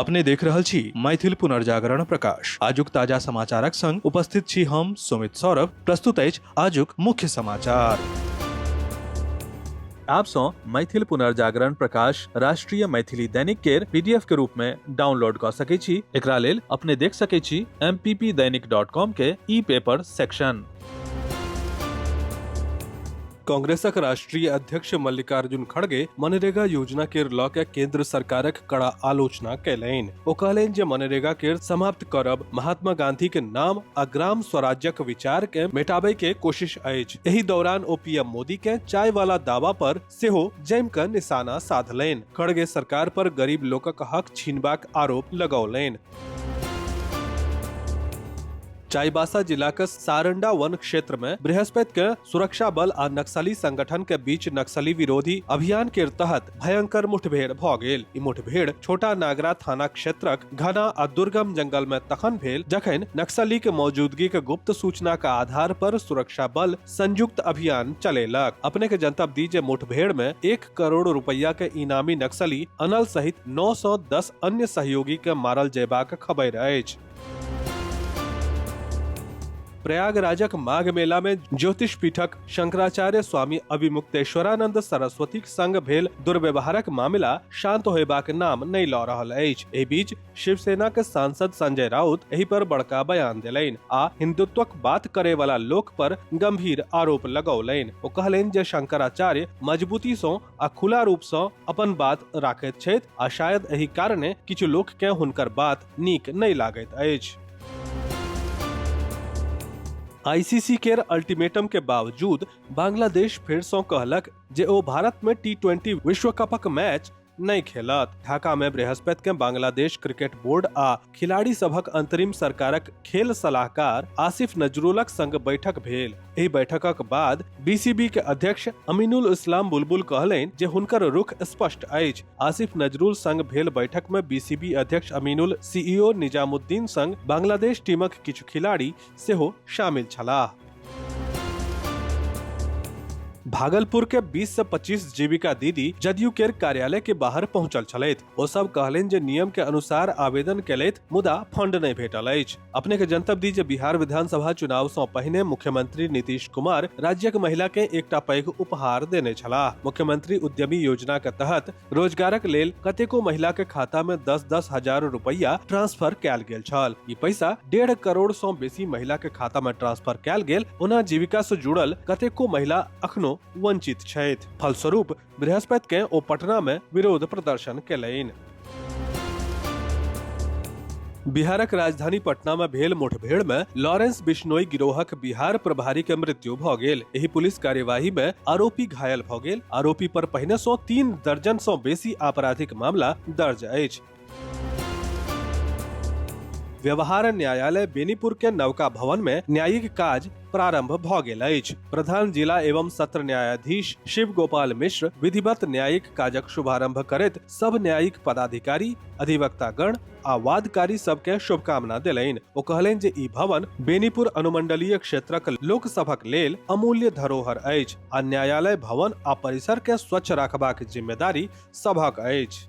अपने देख रहल छी मैथिल पुनर्जागरण प्रकाश। आजुक ताजा समाचारक संग उपस्थित छी हम सुमित सौरभ। प्रस्तुत अछि आजुक मुख्य समाचार। आप सँ मैथिल पुनर्जागरण प्रकाश राष्ट्रीय मैथिली दैनिक केर पीडीएफ के रूप में डाउनलोड कऽ सकै छी। एकरा लेल अपने देख सकै छी mppdainik.com के ई पेपर सेक्शन। कांग्रेसक राष्ट्रीय अध्यक्ष मल्लिकार्जुन खड़गे मनरेगा योजना केर लऽ के केंद्र सरकारक कड़ा आलोचना कयलनि। ओ कहलनि जे मनरेगा केर समाप्त करब महात्मा गांधी के नाम आ ग्राम स्वराज्यक विचार के मेटाबै के कोशिश अछि। एहि दौरान ओ पीएम मोदी के चाय वाला दावा पर सेहो जमि कऽ निशाना साधलनि। खड़गे सरकार पर गरीब लोकक हक छीनबाक आरोप लगौलनि। चाईबासा जिलाक सारंडा वन क्षेत्र में बृहस्पति के सुरक्षा बल आ नक्सली संगठन के बीच नक्सली विरोधी अभियान के तहत भयंकर मुठभेड़ भ गेल। ई मुठभेड़ छोटा नागरा थाना क्षेत्रक घना आ दुर्गम जंगल में तखन भेल जखन नक्सली के मौजूदगी के गुप्त सूचना के आधार पर सुरक्षा बल संयुक्त अभियान चलेलक। अपने के जनतब दी जे मुठभेड़ में 1 करोड़ रुपया के इनामी नक्सली अनल सहित 910 अन्य सहयोगी के मारल जेबाक खबर अछि। प्रयागराजक माघ मेला में ज्योतिष पीठक शंकराचार्य स्वामी अभिमुक्तेश्वरानंद सरस्वतीक संग भेल दुर्व्यवहारक मामला शांत होयबाक नाम नहि लऽ रहल अछि। एहि बीच शिवसेना के सांसद संजय राउत एहि पर बड़का बयान देलनि आ हिंदुत्वक बात करे वाला लोक पर गंभीर आरोप लगौलनि। ओ कहलनि जे शंकराचार्य मजबूती सँ आ खुला रूप सँ अपन बात राखैत छथि आ शायद एहि कारणे किछु लोक के हुनकर बात नीक नहि लागैत अछि। आईसीसी केर अल्टीमेटम के बावजूद बांग्लादेश फेर सँ कहलक जे ओ भारत में टी20 विश्व कपक मैच नहि खेलत। ढाका में बृहस्पति के बांग्लादेश क्रिकेट बोर्ड आ खिलाड़ी सभक अंतरिम सरकारक खेल सलाहकार आसिफ नजरुलक संग बैठक भेल। एहि बैठकक बाद बीसीबी के अध्यक्ष अमीनुल इस्लाम बुलबुल कहलनि जे हुनकर रुख स्पष्ट अछि। आसिफ नजरुल संग भेल बैठक में बीसीबी अध्यक्ष अमीनुल, सीईओ निजामुद्दीन संग बांग्लादेश टीमक किछु खिलाड़ी सेहो शामिल छलाह। भागलपुर के 20 से 25 जीविका दीदी जदयू के कार्यालय के बाहर पहुंचल छलथि। ओ सब कहलनि जे नियम के अनुसार आवेदन केलथि मुदा फंड नहि भेटल अछि। अपने के जनतब दी जे बिहार विधानसभा चुनाव सँ पहिने मुख्यमंत्री नीतीश कुमार राज्यक महिला के एकटा पैघ उपहार देने छलाह। मुख्यमंत्री उद्यमी योजना के तहत रोजगारक लेल कतेको महिला के खाता में 10-10 हजार रुपया ट्रांसफर कयल गेल छल। ई पैसा 1.5 करोड़ सँ बेसी महिला के खाता में ट्रांसफर कयल गेल। ओना जीविका सँ जुड़ल कतेको महिला अखनो वंचित छथि। फलस्वरूप बृहस्पति के ओ पटना में विरोध प्रदर्शन केलनि। बिहारक राजधानी पटना में भेल मुठभेड़ में लॉरेंस बिश्नोई गिरोहक बिहार प्रभारी के मृत्यु भ गेल। एहि पुलिस कार्यवाही में आरोपी घायल भ गेल। आरोपी पर पहिने सँ 3 दर्जन सँ बेसी आपराधिक मामला दर्ज अछि। व्यवहार न्यायालय बेनीपुर के नवका भवन में न्यायिक काज प्रारंभ भ गेल अछि। प्रधान जिला एवं सत्र न्यायाधीश शिव गोपाल मिश्र विधिवत न्यायिक काजक शुभारंभ करैत सब न्यायिक पदाधिकारी, अधिवक्तागण आ वादकारी सबके शुभकामना देलनि। ओ कहलनि जे ई भवन बेनीपुर अनुमंडलीय क्षेत्रक लोक सभक लेल अमूल्य धरोहर अछि आ न्यायालय भवन आ परिसर के स्वच्छ राखबाक जिम्मेदारी सभक अछि।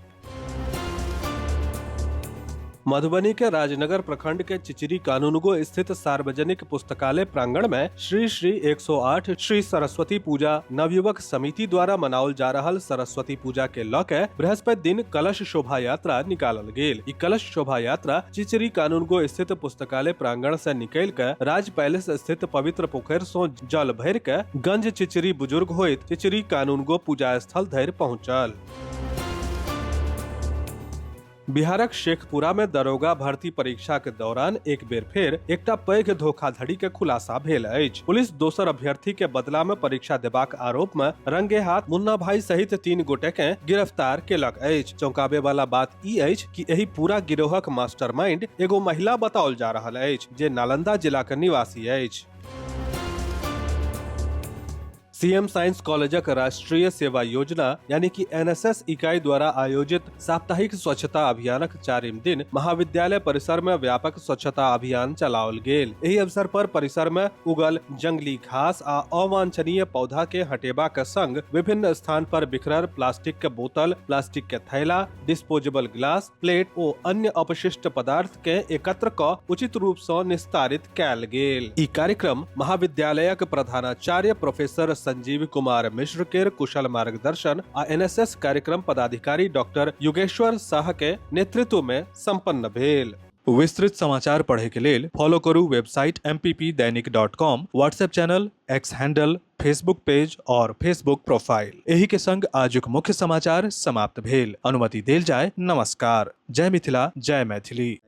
मधुबनी के राजनगर प्रखंड के चिचिरी कानूनगो स्थित सार्वजनिक पुस्तकालय प्रांगण में श्री श्री 108 श्री सरस्वती पूजा नवयुवक समिति द्वारा मनाओल जा रहल सरस्वती पूजा के ल के बृहस्पति दिन कलश शोभा यात्रा निकालल गेल। ई कलश शोभा यात्रा चिचिरी कानूनगो स्थित पुस्तकालय प्रांगण से निकल के राज पैलेस स्थित पवित्र पोखरि सं जल भरि के गंज चिचिरी बुजुर्ग होइत चिचिरी कानूनगो पूजा स्थल धरि पहुंचल। बिहारक शेखपुरा में दरोगा भर्ती परीक्षा के दौरान एक बेर फेर एकटा पैघ धोखाधड़ी के खुलासा भेल अछि। पुलिस दोसर अभ्यर्थी के बदला में परीक्षा देबाक आरोप में रंगे हाथ मुन्ना भाई सहित 3 गोटे के गिरफ्तार केलक अछि। चौंकाबे वाला बात ई अछि कि एहि पूरा गिरोहक मास्टरमाइंड एगो महिला बताओल जा रहल अछि जे नालंदा जिला के निवासी अछि। सीएम साइंस कॉलेजक राष्ट्रीय सेवा योजना यानी कि एनएसएस इकाई द्वारा आयोजित साप्ताहिक स्वच्छता अभियानक चारिम दिन महाविद्यालय परिसर में व्यापक स्वच्छता अभियान चलाओल गेल। एहि अवसर पर परिसर में उगल जंगली घास आ अवांछनीय पौधा के हटेबाक संग विभिन्न स्थान पर बिखरल प्लास्टिक के बोतल, प्लास्टिक के थैला, डिस्पोजेबल ग्लास, प्लेट ओ अन्य अपशिष्ट पदार्थ के एकत्र क उचित रूप सँ निस्तारित कयल गेल। ई कार्यक्रम महाविद्यालयक प्रधानाचार्य प्रोफेसर संजीव कुमार मिश्र केर कुशल मार्गदर्शन आ एनएसएस कार्यक्रम पदाधिकारी डॉक्टर युगेश्वर साह के नेतृत्व में संपन्न भेल। विस्तृत समाचार पढ़े के लेल फॉलो करू website mppdainik.com, WhatsApp channel, X handle, Facebook page और फेसबुक प्रोफाइल। एही के संग आजुक मुख्य समाचार समाप्त भेल। अनुमति देल जाय। नमस्कार। जय मिथिला, जय मैथिली।